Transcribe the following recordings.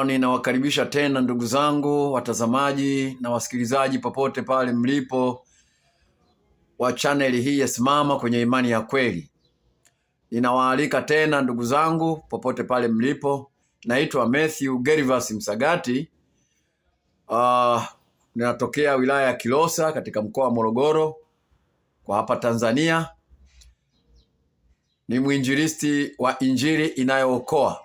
Ninawakaribisha tena ndugu zangu watazamaji na wasikilizaji popote pale mlipo wa chaneli hii ya Simama Kwenye Imani ya Kweli. Ninawaalika tena ndugu zangu popote pale mlipo. Naitwa Matthew Gervas Msagati. Ninatokea wilaya ya Kilosa katika mkoa wa Morogoro kwa hapa Tanzania. Ni mwinjilisti wa Injili inayookoa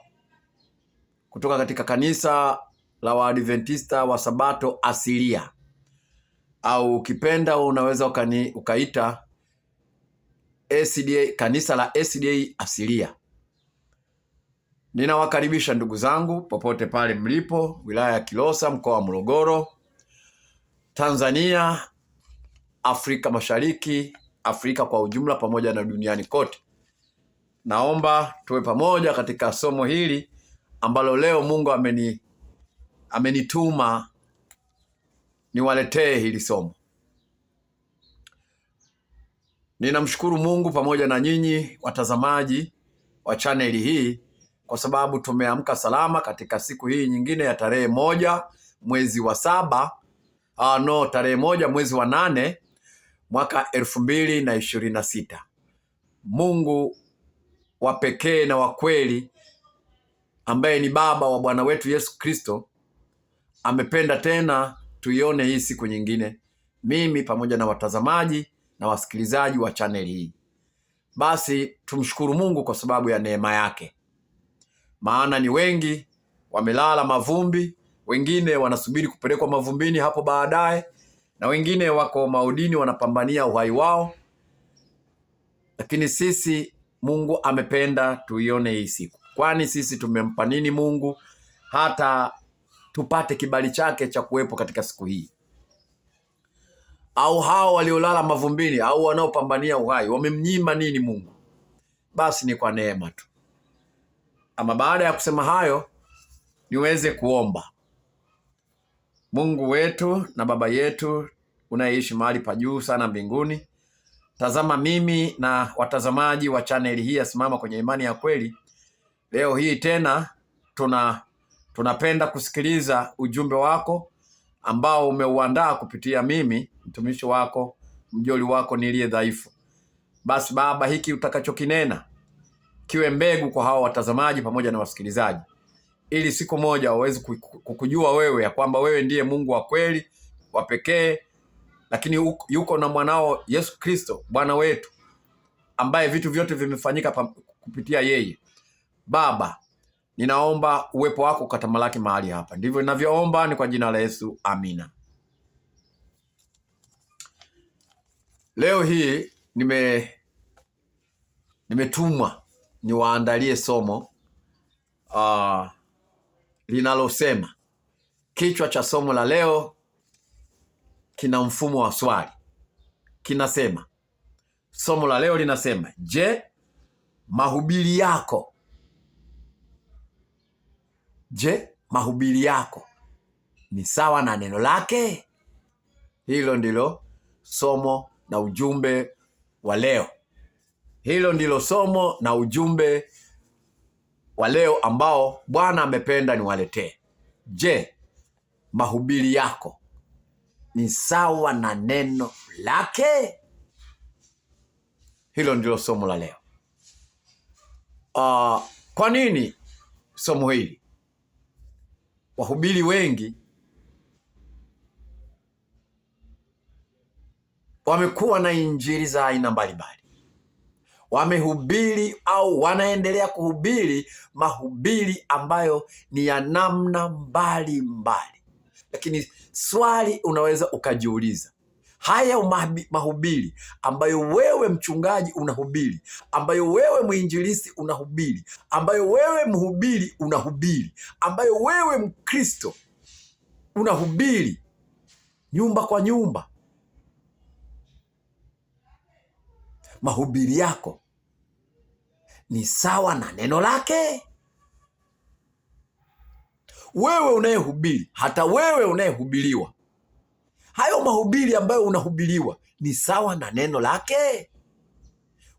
kutoka katika kanisa la Waadventista wa Sabato asilia, au ukipenda unaweza ukaita SDA, kanisa la SDA asilia. Ninawakaribisha ndugu zangu popote pale mlipo, wilaya ya Kilosa, mkoa wa Morogoro, Tanzania, Afrika Mashariki, Afrika kwa ujumla, pamoja na duniani kote. Naomba tuwe pamoja katika somo hili ambalo leo Mungu amenituma niwaletee hili somo. Ninamshukuru Mungu pamoja na nyinyi watazamaji wa chaneli hii kwa sababu tumeamka salama katika siku hii nyingine ya tarehe 1 mwezi wa saba, no, tarehe 1 mwezi wa 8 mwaka 2026. Mungu wa pekee na wa kweli ambaye ni Baba wa Bwana wetu Yesu Kristo amependa tena tuione hii siku nyingine, mimi pamoja na watazamaji na wasikilizaji wa chaneli hii. Basi tumshukuru Mungu kwa sababu ya neema yake, maana ni wengi wamelala mavumbi, wengine wanasubiri kupelekwa mavumbini hapo baadaye, na wengine wako maudini wanapambania uhai wao, lakini sisi Mungu amependa tuione hii siku. Kwani sisi tumempa nini Mungu hata tupate kibali chake cha kuwepo katika siku hii? Au hao waliolala mavumbini au wanaopambania uhai wamemnyima nini Mungu? Basi ni kwa neema tu. Ama baada ya kusema hayo, niweze kuomba. Mungu wetu na Baba yetu unayeishi mahali pa juu sana mbinguni, tazama mimi na watazamaji wa chaneli hii ya Simama Kwenye Imani ya Kweli, leo hii tena tunapenda kusikiliza ujumbe wako ambao umeuandaa kupitia mimi mtumishi wako, mjoli wako niliye dhaifu. Basi Baba, hiki utakachokinena kiwe mbegu kwa hawa watazamaji pamoja na wasikilizaji, ili siku moja waweze kukujua wewe ya kwamba wewe ndiye Mungu wa kweli wa pekee, lakini yuko na mwanao Yesu Kristo Bwana wetu, ambaye vitu vyote vimefanyika kupitia yeye. Baba, ninaomba uwepo wako ukatamalaki mahali hapa. Ndivyo ninavyoomba, ni kwa jina la Yesu, amina. Leo hii nimetumwa niwaandalie somo linalosema, kichwa cha somo la leo kina mfumo wa swali. Kinasema, somo la leo linasema, je, mahubiri yako, je, mahubiri yako ni sawa na neno lake? Hilo ndilo somo na ujumbe wa leo. Hilo ndilo somo na ujumbe wa leo ambao Bwana amependa niwaletee. Je, mahubiri yako ni sawa na neno lake? Hilo ndilo somo la leo. Kwa nini somo hili? Wahubiri wengi wamekuwa na injili za aina mbalimbali. Wamehubiri au wanaendelea kuhubiri mahubiri ambayo ni ya namna mbalimbali. Lakini swali unaweza ukajiuliza, haya mahubiri ambayo wewe mchungaji unahubiri, ambayo wewe mwinjilisti unahubiri, ambayo wewe mhubiri unahubiri, ambayo wewe Mkristo unahubiri nyumba kwa nyumba, mahubiri yako ni sawa na neno lake? Wewe unayehubiri, hata wewe unayehubiriwa, hayo mahubiri ambayo unahubiriwa ni sawa na neno lake?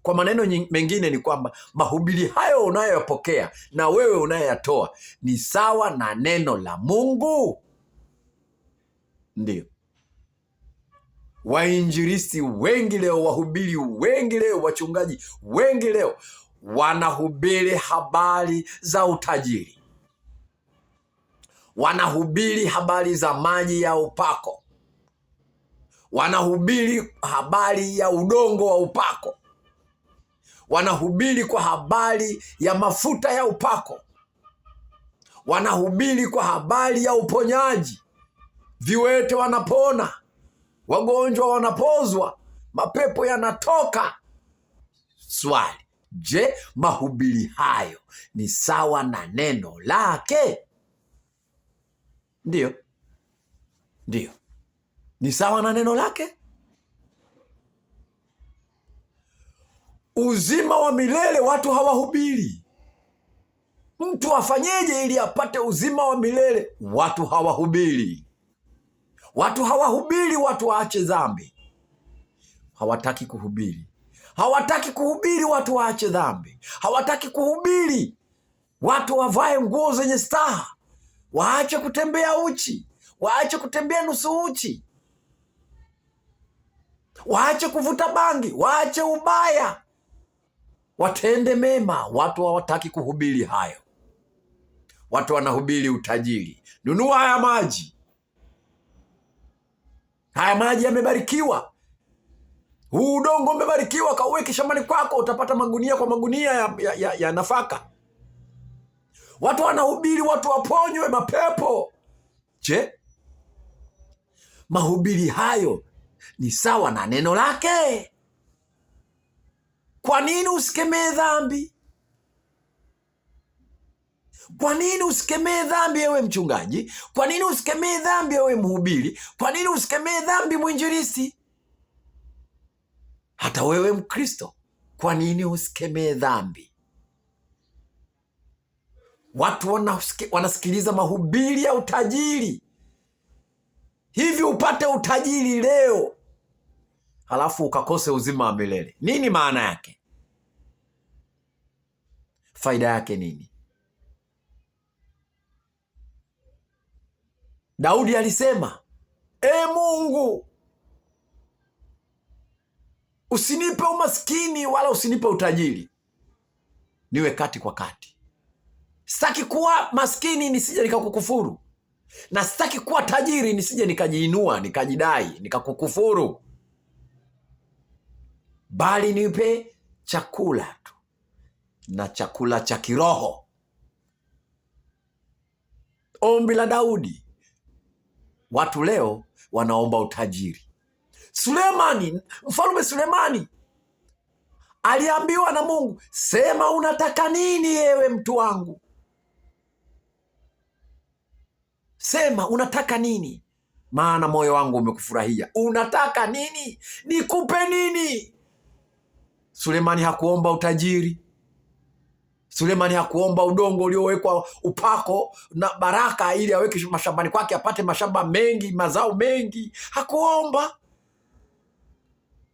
Kwa maneno mengine ni kwamba mahubiri hayo unayoyapokea na wewe unayoyatoa ni sawa na neno la Mungu? Ndiyo. Wainjilisti wengi leo, wahubiri wengi leo, wachungaji wengi leo wanahubiri habari za utajiri, wanahubiri habari za maji ya upako, wanahubiri habari ya udongo wa upako, wanahubiri kwa habari ya mafuta ya upako, wanahubiri kwa habari ya uponyaji. Viwete wanapona, wagonjwa wanapozwa, mapepo yanatoka. Swali, je, mahubiri hayo ni sawa na neno lake? Ndiyo, ndiyo, ni sawa na neno lake. Uzima wa milele watu hawahubiri. Mtu afanyeje ili apate uzima wa milele? Watu hawahubiri. Watu hawahubiri watu waache dhambi. Hawataki kuhubiri. Hawataki kuhubiri watu waache dhambi. Hawataki kuhubiri watu wavae nguo zenye staha, waache kutembea uchi, waache kutembea nusu uchi, waache kuvuta bangi, waache ubaya, watende mema. Watu hawataki kuhubiri hayo. Watu wanahubiri utajiri. Nunua haya maji, haya maji yamebarikiwa, huu udongo umebarikiwa, kauweke shambani kwako, utapata magunia kwa magunia ya nafaka. Watu wanahubiri watu waponywe mapepo. Je, mahubiri hayo ni sawa na neno lake? Kwa nini usikemee dhambi? Kwa nini usikemee dhambi ewe mchungaji? Kwa nini usikemee dhambi ewe mhubiri? Kwa nini usikemee dhambi mwinjilisti? Hata wewe Mkristo, kwa nini usikemee dhambi? Watu wanasikiliza mahubiri ya utajiri. Hivi upate utajiri leo halafu ukakose uzima wa milele, nini maana yake? Faida yake nini? Daudi alisema, E Mungu, usinipe umaskini wala usinipe utajiri, niwe kati kwa kati. Sitaki kuwa maskini nisije nikakukufuru, na sitaki kuwa tajiri nisije nikajiinua nikajidai nikakukufuru, bali nipe chakula tu, na chakula cha kiroho. Ombi la Daudi. Watu leo wanaomba utajiri. Sulemani, mfalme Sulemani aliambiwa na Mungu, sema unataka nini ewe mtu wangu? Sema unataka nini? Maana moyo wangu umekufurahia. Unataka nini? Nikupe nini? Sulemani hakuomba utajiri. Sulemani hakuomba udongo uliowekwa upako na baraka ili aweke mashambani kwake apate mashamba mengi, mazao mengi. Hakuomba.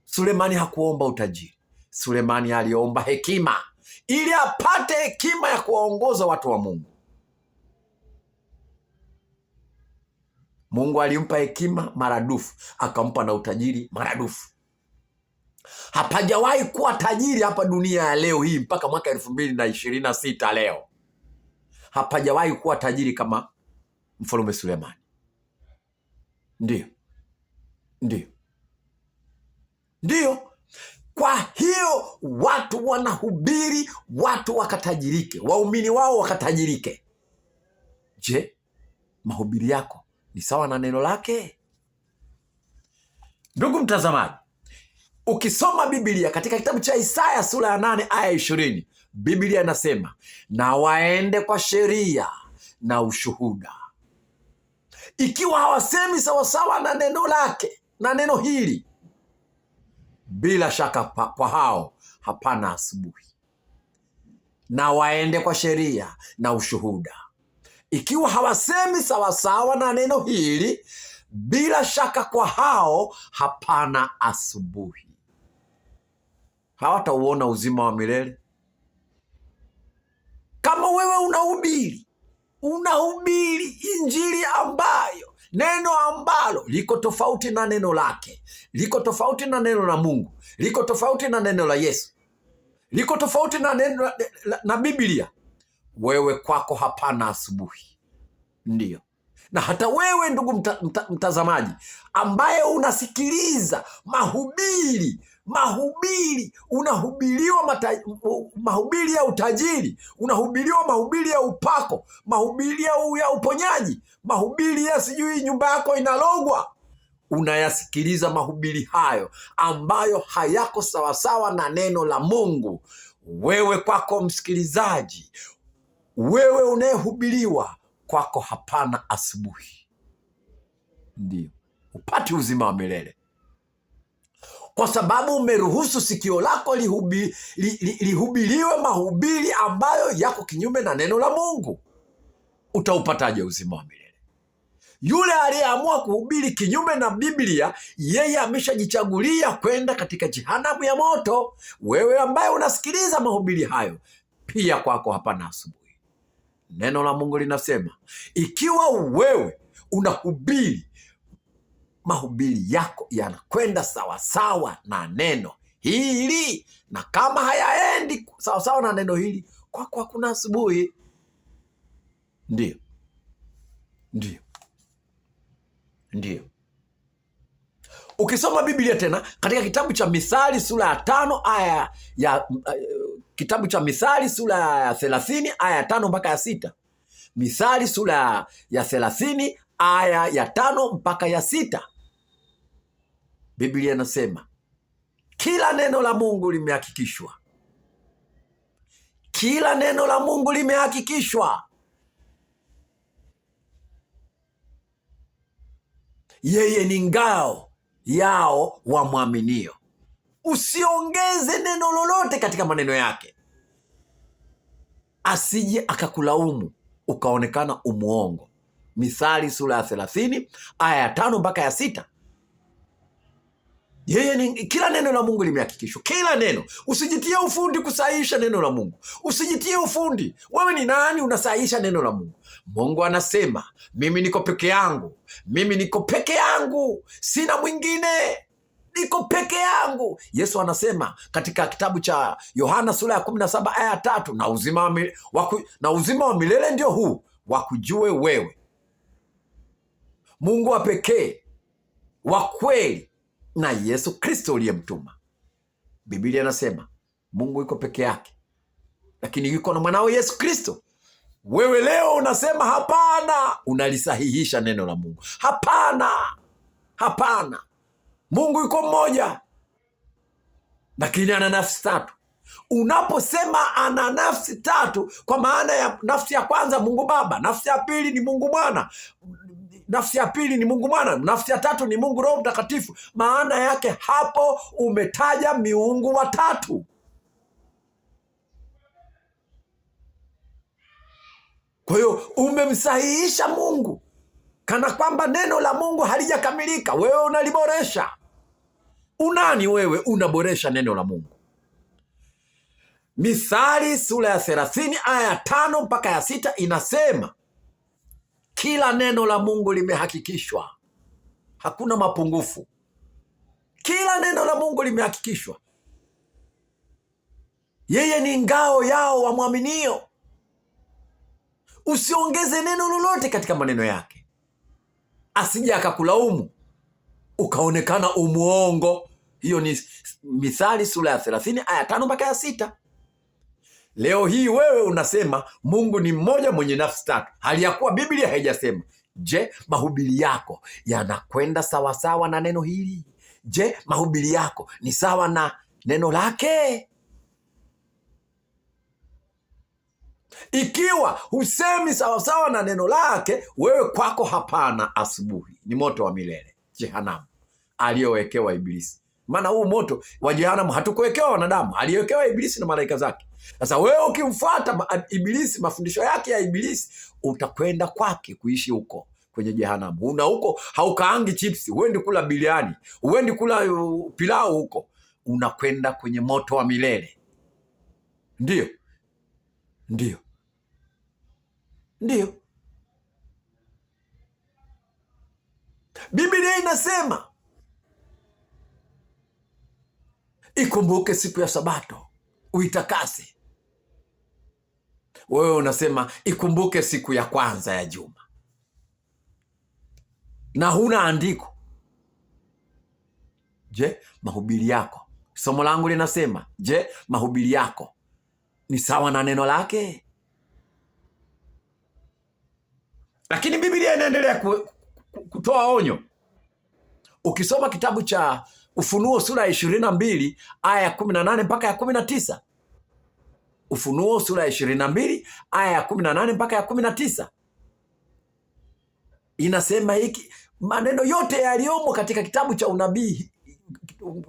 Sulemani hakuomba utajiri. Sulemani aliomba hekima ili apate hekima ya kuwaongoza watu wa Mungu. Mungu alimpa hekima maradufu, akampa na utajiri maradufu. Hapajawahi kuwa tajiri hapa dunia ya leo hii mpaka mwaka 2026 leo. Hapajawahi kuwa tajiri kama Mfalme Sulemani. Ndiyo, ndiyo, ndiyo. Kwa hiyo watu wanahubiri watu wakatajirike, waumini wao wakatajirike. Je, mahubiri yako ni sawa na neno lake? Ndugu mtazamaji, ukisoma Biblia katika kitabu cha Isaya sura ya 8 aya 20, Biblia inasema na waende kwa sheria na ushuhuda. Ikiwa hawasemi sawasawa na neno lake na neno hili, bila shaka kwa hao hapana asubuhi. Na waende kwa sheria na ushuhuda. Ikiwa hawasemi sawasawa na neno hili, bila shaka kwa hao hapana asubuhi. Hawatauona uzima wa milele. Kama wewe unahubiri injili ambayo neno ambalo liko tofauti na neno lake, liko tofauti na neno la Mungu, liko tofauti na neno la Yesu, liko tofauti na neno na Biblia, wewe kwako hapana asubuhi. Ndiyo. Na hata wewe ndugu mtazamaji ambaye unasikiliza mahubiri, unahubiriwa mahubiri ya utajiri, unahubiriwa mahubiri ya upako, mahubiri ya uponyaji, mahubiri ya sijui nyumba yako inalogwa, unayasikiliza mahubiri hayo ambayo hayako sawasawa na neno la Mungu. Wewe kwako msikilizaji, wewe unayehubiriwa, kwako hapana asubuhi. Ndiyo, upate uzima wa milele kwa sababu umeruhusu sikio lako lihubiriwe mahubiri ambayo yako kinyume na neno la Mungu. Utaupataje uzima wa milele? Yule aliyeamua kuhubiri kinyume na Biblia, yeye ameshajichagulia kwenda katika jehanamu ya moto. Wewe ambaye unasikiliza mahubiri hayo, pia kwako hapana asubuhi. Neno la Mungu linasema ikiwa wewe unahubiri, mahubiri yako yanakwenda sawasawa na neno hili, na kama hayaendi sawasawa na neno hili, kwako hakuna asubuhi. Ndiyo, ndiyo, ndiyo. Ukisoma Biblia tena katika kitabu cha Mithali sura ya 5 aya ya kitabu cha Mithali sura ya 30 aya ya 5 mpaka ya 6. Mithali sura ya 30 aya ya 5 mpaka ya 6. Biblia inasema kila neno la Mungu limehakikishwa. Kila neno la Mungu limehakikishwa. Yeye ni ngao yao wamwaminio. Usiongeze neno lolote katika maneno yake, asije akakulaumu ukaonekana umuongo. Mithali sura ya 30 aya ya 5 mpaka ya 6. Yeye ni kila neno la Mungu limehakikishwa. Kila neno. Usijitie ufundi kusahihisha neno la Mungu. Usijitie ufundi. Wewe ni nani unasahihisha neno la Mungu? Mungu anasema, mimi niko peke yangu. Mimi niko peke yangu. Sina mwingine. Niko peke yangu. Yesu anasema katika kitabu cha Yohana sura ya 17 aya ya 3, na uzima wa milele ndio huu, wakujue wewe Mungu wa pekee wa kweli na Yesu Kristo uliyemtuma. Biblia inasema Mungu yuko peke yake, lakini yuko na mwanawe Yesu Kristo. Wewe leo unasema hapana, unalisahihisha neno la Mungu. Hapana, hapana. Mungu yuko mmoja, lakini ana nafsi tatu. Unaposema ana nafsi tatu, kwa maana ya nafsi ya kwanza Mungu Baba, nafsi ya pili ni Mungu Mwana, nafsi ya pili ni Mungu Mwana, nafsi ya tatu ni Mungu Roho Mtakatifu, maana yake hapo umetaja miungu watatu. Kwa hiyo umemsahihisha Mungu kana kwamba neno la Mungu halijakamilika, wewe unaliboresha. Unani wewe unaboresha neno la Mungu? Mithali sura ya 30 aya ya 5 mpaka ya 6 inasema kila neno la Mungu limehakikishwa, hakuna mapungufu. Kila neno la Mungu limehakikishwa. Yeye ni ngao yao wamwaminio. Usiongeze neno lolote katika maneno yake, asije akakulaumu ukaonekana umuongo. Hiyo ni Mithali sura ya 30 aya 5 mpaka ya 6. Leo hii wewe unasema Mungu ni mmoja mwenye nafsi tatu, hali ya kuwa Biblia haijasema. Je, mahubiri yako yanakwenda sawasawa na neno hili? Je, mahubiri yako ni sawa na neno lake? Ikiwa husemi sawasawa na neno lake, wewe kwako hapana asubuhi, ni moto wa milele, jehanamu aliyowekewa Ibilisi. Maana huu moto wa jehanamu hatukuwekewa wanadamu, aliwekewa Ibilisi na malaika zake. Sasa wewe ukimfuata Ibilisi, mafundisho yake ya Ibilisi, utakwenda kwake kuishi huko kwenye jehanamu. Una huko haukaangi chips, huendi kula biriani, huendi kula pilau huko. unakwenda kwenye moto wa milele. Ndiyo, ndiyo, ndiyo. Biblia inasema ikumbuke siku ya Sabato uitakase. Wewe unasema ikumbuke siku ya kwanza ya juma, na huna andiko. Je, mahubiri yako, somo langu linasema, je, mahubiri yako ni sawa na neno lake? Lakini Biblia inaendelea kutoa onyo. Ukisoma kitabu cha Ufunuo sura ya 22 aya ya 18 mpaka ya 19. Ufunuo sura ya 22 aya ya 18 mpaka ya 19 inasema hiki, maneno yote yaliyomo katika kitabu cha unabii,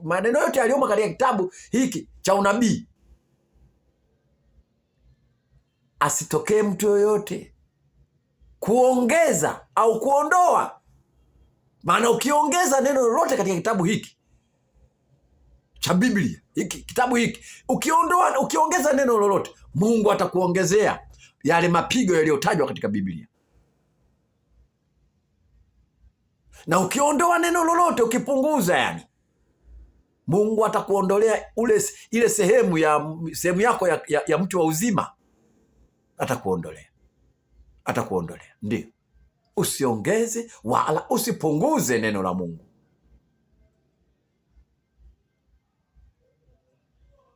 maneno yote yaliyomo katika kitabu hiki cha unabii, asitokee mtu yoyote kuongeza au kuondoa. Maana ukiongeza neno lolote katika kitabu hiki cha Biblia, hiki kitabu hiki, ukiondoa, ukiongeza neno lolote, Mungu atakuongezea yale mapigo yaliyotajwa katika Biblia. Na ukiondoa neno lolote, ukipunguza, yani Mungu atakuondolea ile sehemu yako ya mti wa uzima, atakuondolea, atakuondolea. Ndio, usiongeze wala usipunguze neno la Mungu.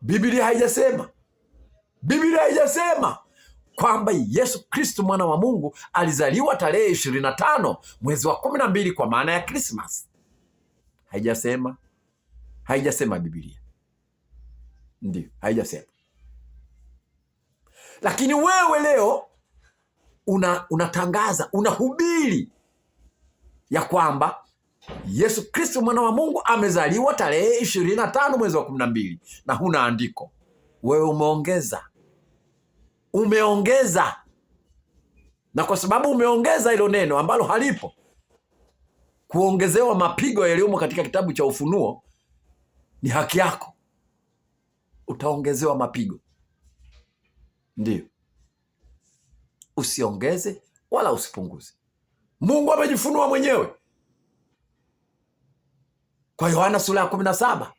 Biblia haijasema, Biblia haijasema kwamba Yesu Kristo mwana wa Mungu alizaliwa tarehe 25 mwezi wa 12 kwa maana ya Christmas. Haijasema, haijasema Biblia. Ndio, haijasema. Lakini wewe leo unatangaza, unahubiri ya kwamba Yesu Kristo mwana wa Mungu amezaliwa tarehe 25 mwezi wa 12 na huna andiko. Wewe umeongeza. Umeongeza. Na kwa sababu umeongeza hilo neno ambalo halipo, kuongezewa mapigo yaliyomo katika kitabu cha Ufunuo ni haki yako. Utaongezewa mapigo. Ndiyo. Usiongeze wala usipunguze. Mungu amejifunua mwenyewe. Kwa Yohana sura ya 17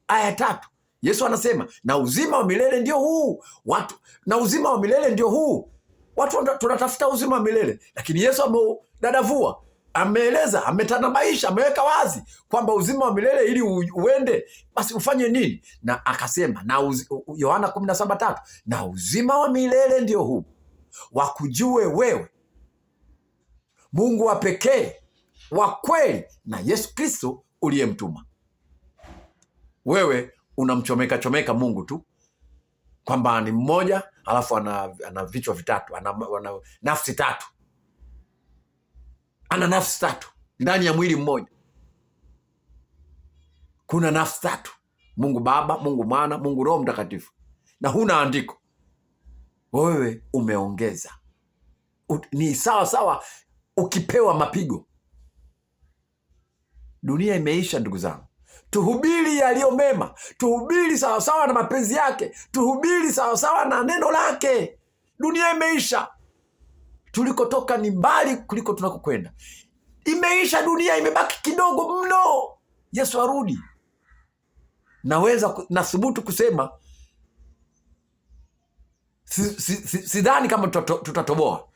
aya 3, Yesu anasema na uzima wa milele ndio huu. Watu, na uzima wa milele ndio huu. Watu tunatafuta uzima wa milele, lakini Yesu ameudadavua, ameeleza, ametanabaisha, ameweka wazi kwamba uzima wa milele ili uende basi ufanye nini? Na akasema na Yohana 17:3, na uzima wa milele ndio huu, wakujue wewe Mungu wa pekee wa kweli na Yesu Kristo uliyemtuma. Wewe unamchomeka chomeka Mungu tu kwamba ni mmoja, alafu ana vichwa vitatu, ana nafsi tatu. Ana nafsi tatu ndani ya mwili mmoja. Kuna nafsi tatu: Mungu Baba, Mungu Mwana, Mungu Roho Mtakatifu. Na huna andiko. Wewe umeongeza. Ni sawa sawa ukipewa mapigo. Dunia imeisha ndugu zangu. Tuhubiri yaliyo mema, tuhubiri sawa sawa na mapenzi yake, tuhubiri sawa sawa na neno lake. Dunia imeisha. Tulikotoka ni mbali kuliko tunakokwenda. Imeisha dunia, imebaki kidogo mno Yesu arudi. Naweza nathubutu kusema sidhani kama tutatoboa.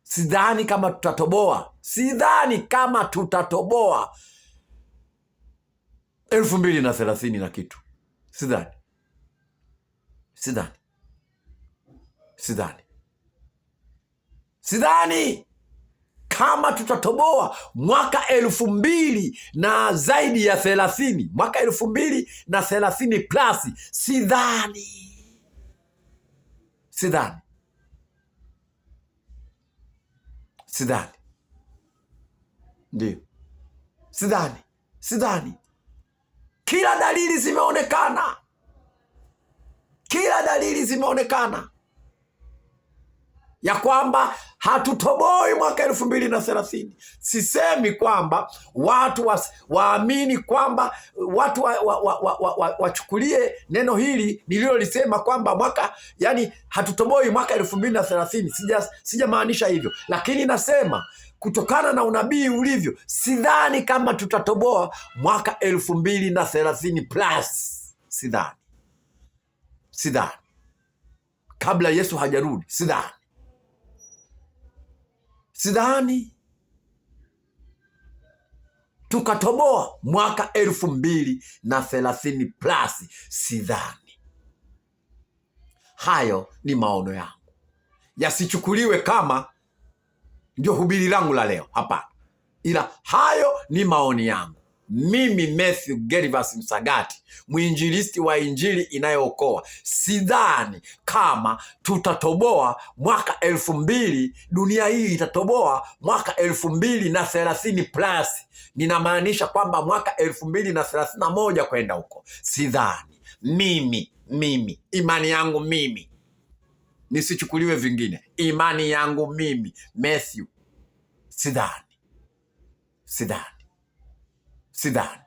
Sidhani kama tutatoboa. Sidhani kama tutatoboa 2030 na kitu. Sidhani. Sidhani. Sidhani. Sidhani kama tutatoboa mwaka 2000 na zaidi ya 30, mwaka 2030 plus. Sidhani. Sidhani. Sidhani. Ndio. Sidhani. Sidhani. Kila dalili zimeonekana. Kila dalili zimeonekana ya kwamba Hatutoboi mwaka 2030. Sisemi kwamba watu waamini kwamba watu wachukulie neno hili nililolisema kwamba mwaka, yani hatutoboi mwaka 2030. Sijamaanisha hivyo, lakini nasema kutokana na unabii ulivyo, sidhani kama tutatoboa mwaka 2030 plus. Sidhani, sidhani kabla Yesu hajarudi, sidhani, sidhani tukatoboa mwaka 2030 plus, sidhani. Hayo ni maono yangu, yasichukuliwe kama ndio hubiri langu la leo, hapana, ila hayo ni maoni yangu mimi Mathew Gervas Msagati, mwinjilisti wa Injili inayookoa. Sidhani kama tutatoboa mwaka 2000, dunia hii itatoboa mwaka 2030 plus. Ninamaanisha kwamba mwaka 2031 kwenda huko, sidhani. Mimi imani yangu mimi, nisichukuliwe vingine, imani yangu mimi Mathew, sidhani, sidhani, sidhani.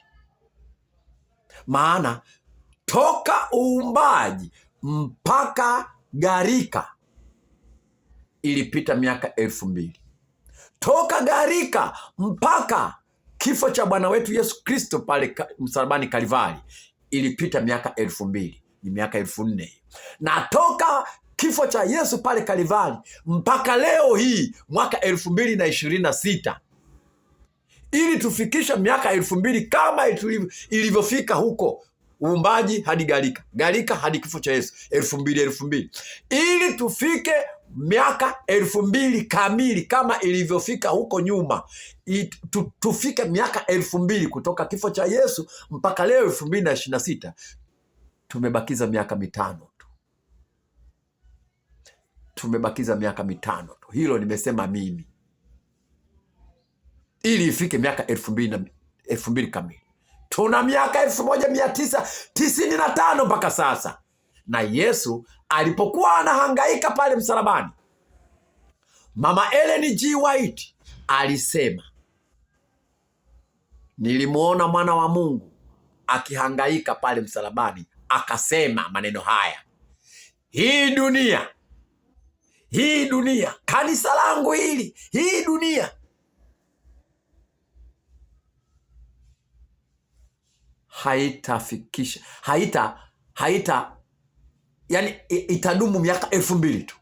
Maana toka uumbaji mpaka gharika ilipita miaka 2000. Toka gharika mpaka kifo cha Bwana wetu Yesu Kristo pale msalabani Kalvari ilipita miaka 2000, ni miaka 4000. Na toka kifo cha Yesu pale Kalvari mpaka leo hii mwaka 2026, ili tufikishe miaka 2000 kama ilivyofika huko uumbaji hadi gharika, gharika hadi kifo cha Yesu, 2000, 2000, ili tufike miaka 2000 kamili kama ilivyofika huko nyuma. Tufike miaka 2000 kutoka kifo cha Yesu mpaka leo 2026, tumebakiza miaka 5 tu. Tumebakiza miaka 5 tu. Hilo nimesema mimi. Ili ifike miaka 2000 kamili. Tuna miaka 1995 mpaka sasa. Na Yesu alipokuwa anahangaika pale msalabani, Mama Ellen G. White alisema, nilimuona mwana wa Mungu akihangaika pale msalabani, akasema maneno haya, hii dunia, hii dunia, kanisa langu hili, hii dunia haitafikisha, haita, haita, yani itadumu miaka 2000 tu.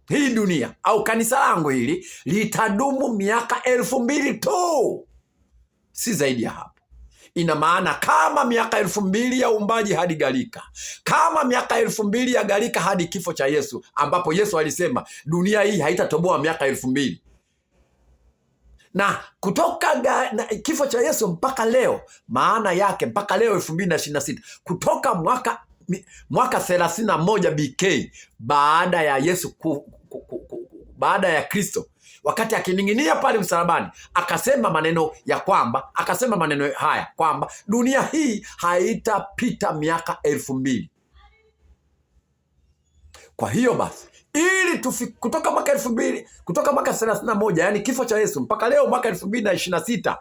Hii dunia au kanisa langu hili litadumu miaka 2000 tu, si zaidi ya hapo. Ina maana kama miaka 2000 ya uumbaji hadi gharika, kama miaka 2000 ya gharika hadi kifo cha Yesu, ambapo Yesu alisema dunia hii haitatoboa miaka 2000. Na kutoka kifo cha Yesu mpaka leo, maana yake mpaka leo 2026, kutoka mwaka 31 BK, baada ya Yesu ku, ku, ku, ku, baada ya Kristo, wakati akining'inia pale msalabani, akasema maneno ya kwamba, akasema maneno haya kwamba dunia hii haitapita miaka 2000. Kwa hiyo basi, ili kutoka mwaka 2000, kutoka mwaka 31, yani kifo cha Yesu mpaka leo mwaka 2026,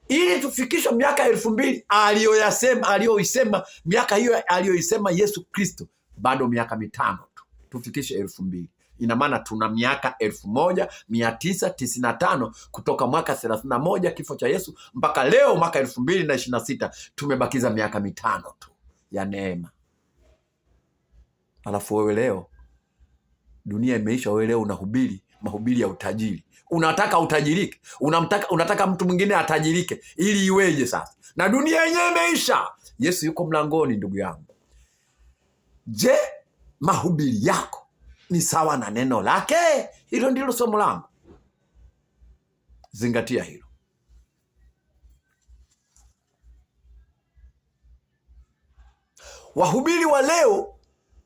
ili tufikishe miaka 2000 aliyoyasema, aliyoisema, miaka hiyo aliyoisema Yesu Kristo, bado miaka 5 tu tufikishe 2000. Ina maana tuna miaka 1995 kutoka mwaka 31 kifo cha Yesu mpaka leo mwaka 2026, tumebakiza miaka 5 tu ya neema. Alafu wewe leo dunia imeisha, wewe leo unahubiri mahubiri ya utajiri. Unataka utajirike, unataka mtu mwingine atajirike ili iweje sasa? Na dunia yenyewe imeisha. Yesu yuko mlangoni, ndugu yangu. Je, mahubiri yako ni sawa na neno lake? Hilo ndilo somo langu. Zingatia hilo. Wahubiri wa leo,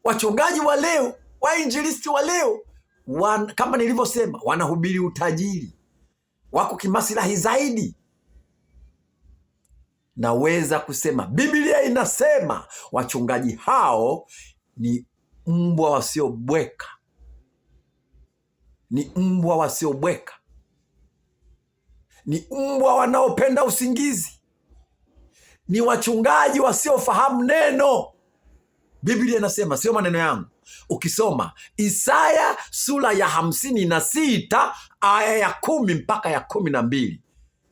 wachungaji wa leo, wainjilisti wa leo, kama nilivyosema, wanahubiri utajiri, wako kimaslahi zaidi. Naweza kusema Biblia inasema wachungaji hao ni mbwa wasiobweka, Ni mbwa wasiobweka, ni mbwa wanaopenda usingizi, ni wachungaji wasiofahamu neno. Biblia inasema, sio maneno yangu. Ukisoma Isaya sura ya 56 aya ya 10 mpaka ya 12,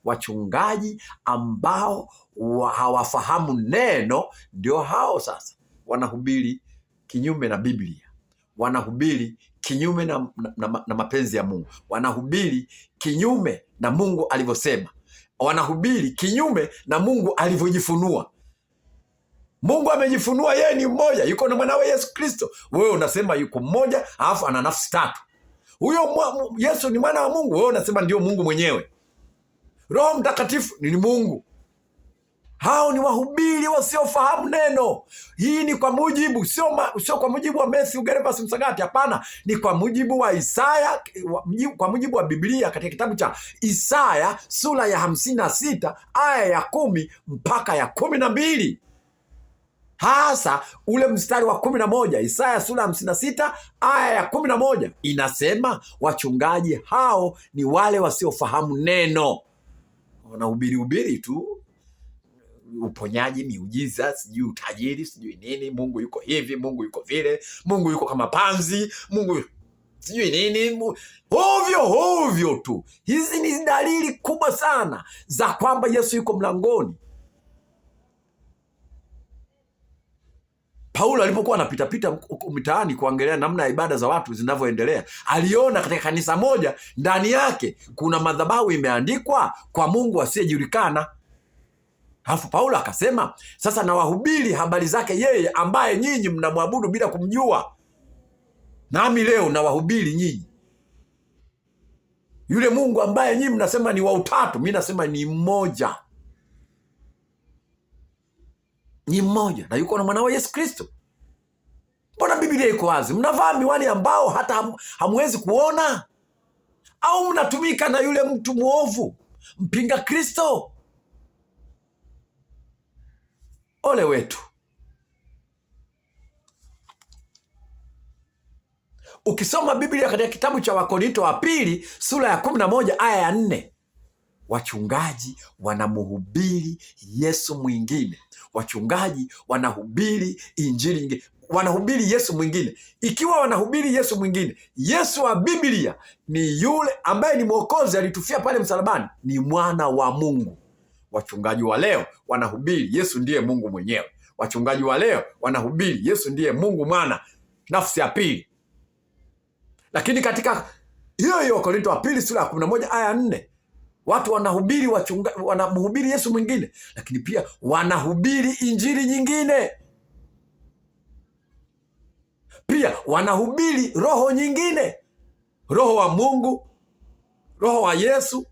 wachungaji ambao hawafahamu neno ndio hao sasa wanahubiri kinyume na Biblia, wanahubiri kinyume na mapenzi ya Mungu, wanahubiri kinyume na Mungu alivyosema, wanahubiri kinyume na Mungu alivyojifunua. Mungu amejifunua, yeye ni mmoja, yuko na mwanawe Yesu Kristo. Wewe unasema yuko mmoja, alafu ana nafsi tatu. Huyo Yesu ni mwana wa Mungu, wewe unasema ndio Mungu mwenyewe. Roho Mtakatifu ni Mungu. Hao ni wahubiri wasiofahamu neno. Hii ni kwa mujibu, sio kwa mujibu wa Matthew Gervas Msagati, hapana, ni kwa mujibu wa Isaya, kwa mujibu wa Biblia katika kitabu cha Isaya sura ya 56 aya ya 10 mpaka ya 12. Hasa ule mstari wa 11, Isaya sura ya 56 aya ya 11 inasema wachungaji hao ni wale wasiofahamu neno. Wanahubiri hubiri tu uponyaji, miujiza, sijui utajiri, sijui nini, Mungu yuko hivi, Mungu yuko vile, Mungu yuko kama panzi, Mungu sijui nini, hovyo hovyo tu. Hizi ni dalili kubwa sana za kwamba Yesu yuko mlangoni. Paulo alipokuwa anapita-pita huko mitaani kuangalia namna ya ibada za watu zinavyoendelea, aliona katika kanisa moja ndani yake kuna madhabahu imeandikwa kwa Mungu asiyejulikana. Alafu Paulo akasema, sasa nawahubiri habari zake yeye ambaye nyinyi mnamwabudu bila kumjua. Nami leo nawahubiri nyinyi yule Mungu ambaye nyinyi mnasema ni wa utatu, mimi nasema ni mmoja. Ni mmoja na yuko na mwanawe Yesu Kristo. Mbona Biblia iko wazi? Mnavaa miwani ambao hata hamwezi kuona? Au mnatumika na yule mtu mwovu, mpinga Kristo? Ole wetu. Ukisoma Biblia katika kitabu cha Wakorinto wa pili sura ya 11 aya ya 4, wachungaji wanamhubiri Yesu mwingine. Wachungaji wanahubiri injili nyingine, wanahubiri Yesu mwingine. Ikiwa wanahubiri Yesu mwingine, Yesu wa Biblia ni yule ambaye ni Mwokozi, alitufia pale msalabani, ni mwana wa Mungu. Wachungaji wa leo wanahubiri Yesu ndiye Mungu mwenyewe. Wachungaji wa leo wanahubiri Yesu ndiye Mungu mwana, nafsi ya pili. Lakini katika hiyo hiyo Wakorinto wa pili sura ya 11 aya ya 4, watu wanamhubiri Yesu mwingine, lakini pia wanahubiri injili nyingine. Pia wanahubiri roho nyingine, roho wa Mungu, roho wa Yesu.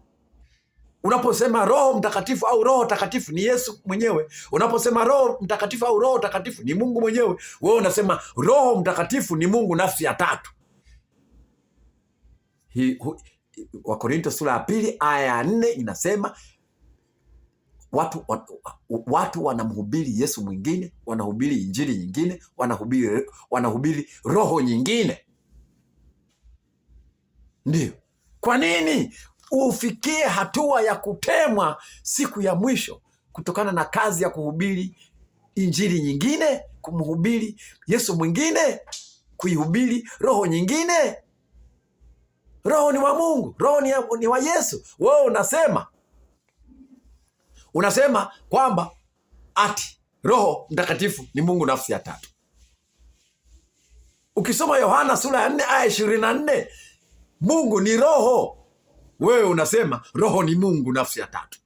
Unaposema Roho Mtakatifu au Roho Takatifu ni Yesu mwenyewe. Unaposema Roho Mtakatifu au Roho Takatifu ni Mungu mwenyewe. Wewe unasema Roho Mtakatifu ni Mungu nafsi ya tatu. Wakorinto sura ya 2 aya ya 4 inasema watu wanamhubiri Yesu mwingine, wanahubiri injili nyingine, wanahubiri roho nyingine. Ndio. Kwa nini ufikie hatua ya kutemwa siku ya mwisho kutokana na kazi ya kuhubiri injili nyingine, kumhubiri Yesu mwingine, kuihubiri roho nyingine? Roho ni wa Mungu, roho ni wa Yesu. Wewe unasema kwamba ati Roho Mtakatifu ni Mungu nafsi ya tatu. Ukisoma Yohana sura ya 4 aya 24, Mungu ni roho. Wewe unasema roho ni Mungu nafsi ya tatu.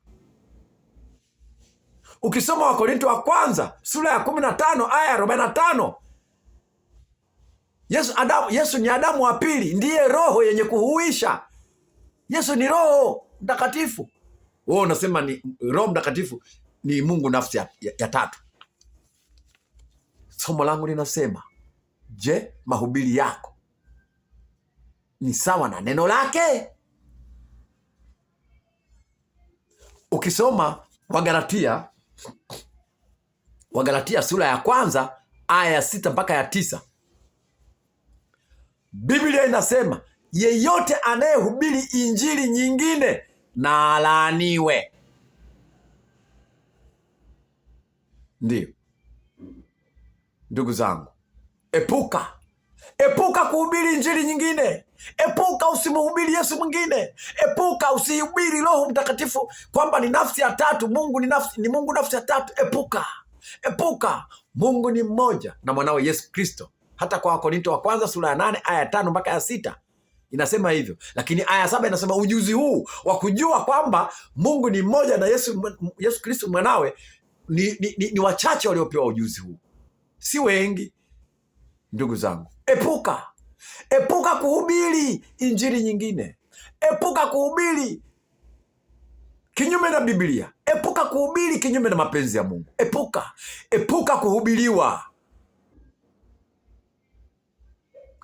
Ukisoma Wakorinto wa kwanza sura ya 15 aya ya 45, Yesu ni Adamu wa pili, ndiye roho yenye kuhuisha. Yesu ni Roho Mtakatifu. Wewe unasema ni Roho Mtakatifu ni Mungu nafsi ya tatu. Somo langu linasema, je, mahubiri yako ni sawa na neno lake? Ukisoma Wagalatia sura ya 1 aya ya 6 mpaka ya 9, Biblia inasema Yeyote anayehubiri injili nyingine na alaaniwe. Ndiyo ndugu zangu, epuka epuka kuhubiri injili nyingine. Epuka usimuhubiri Yesu mwingine. Epuka usihubiri Roho Mtakatifu kwamba ni nafsi ya tatu. Mungu ni nafsi, ni Mungu nafsi ya tatu. Epuka, epuka. Mungu ni mmoja na mwanawe Yesu Kristo. Hata kwa Wakorinto wa kwanza sura ya 8 aya ya 5 mpaka ya 6 inasema hivyo, lakini aya 7 inasema ujuzi huu wa kujua kwamba Mungu ni mmoja na Yesu Kristo mwanawe ni wachache waliopewa ujuzi huu, si wengi. Ndugu zangu, epuka epuka kuhubiri injili nyingine, epuka kuhubiri kinyume na Biblia, epuka kuhubiri kinyume na mapenzi ya Mungu, epuka epuka kuhubiriwa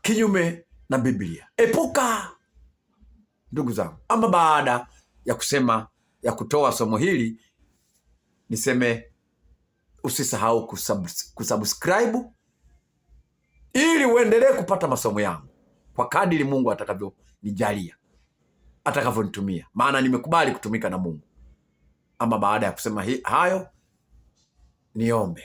kinyume na Biblia, epuka ndugu zangu. Ama baada ya kusema ya kutoa somo hili, niseme usisahau kusubscribe ili uendelee kupata masomo yangu kwa kadiri Mungu atakavyonijalia, atakavyonitumia, maana nimekubali kutumika na Mungu. Ama baada ya kusema hayo, niombe.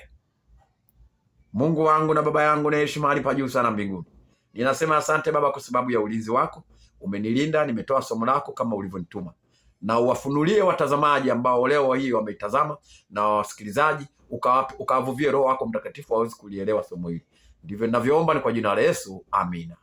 Mungu wangu na Baba yangu naishi mahali pa juu sana mbinguni, ninasema asante Baba kwa sababu ya ulinzi wako, umenilinda, nimetoa somo lako kama ulivyonituma, na uwafunulie watazamaji ambao leo hii wameitazama na wasikilizaji, ukawavuvie Roho wako Mtakatifu waweze kulielewa somo hili. Ndivyo ninavyoomba ni kwa jina la Yesu, amina.